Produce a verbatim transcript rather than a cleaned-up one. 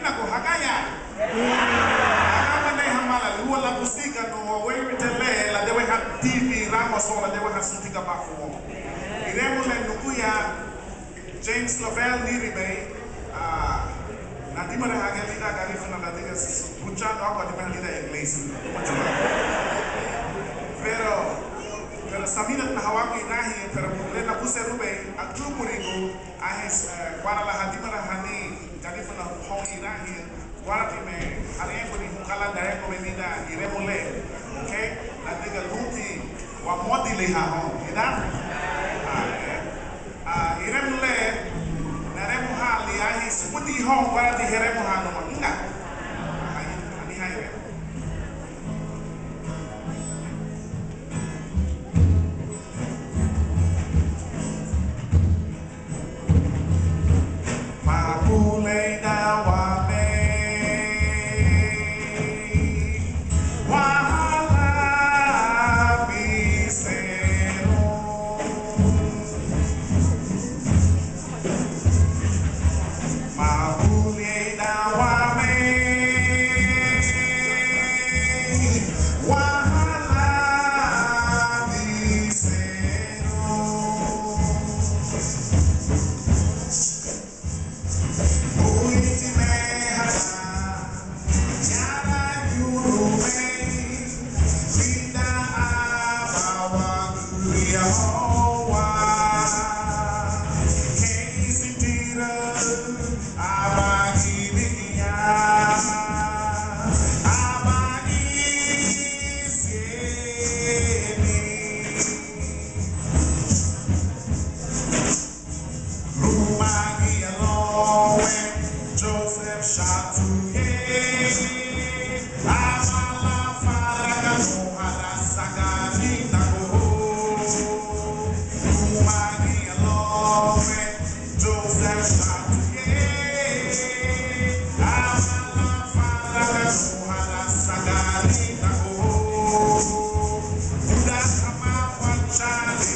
Hagaya. Aganbane hamá lúa lan busiganu wéiriti le, ladewehan T V Ramos, ladewehan Suntigabafu. Iremu le nuguya James Lovell níribei, ah, nadimurehagiñe lidan Garifuna, ladüga buchá nuagu adimureha lidan iglesia. Pero, pero saminatina hawagu irahüñü, pero le nabusenrubei achuburigu, anhein, eh, gayara lan hadimureha ni Garifuna houn irahüñü, gayaraati me hariñaguni hun ka lan darangu me lidan iremu le, okay? Ladüga lunti wamodiliha houn, ida? Ah, eh. Ah, iremu le, naremuhali, anhein subudi houn, gayaraati heremuha numa, inga. Ah, anihán iremu. Mabuleida wamei, wahala biserun. Mabuleida wamei, wahala biserun. Buiti meha, yara yurumei, lidan aban wagüriahoua, keisi tiraü aban ibidiñe, aban isieni. Lúmagiñe lounwen Joseph Satuye, aba lan fáraganu harasagarinagu. Lúmagiñe lounwen Joseph Satuye, aba lan fáraganu harasagarinagu. Buda hama wachale,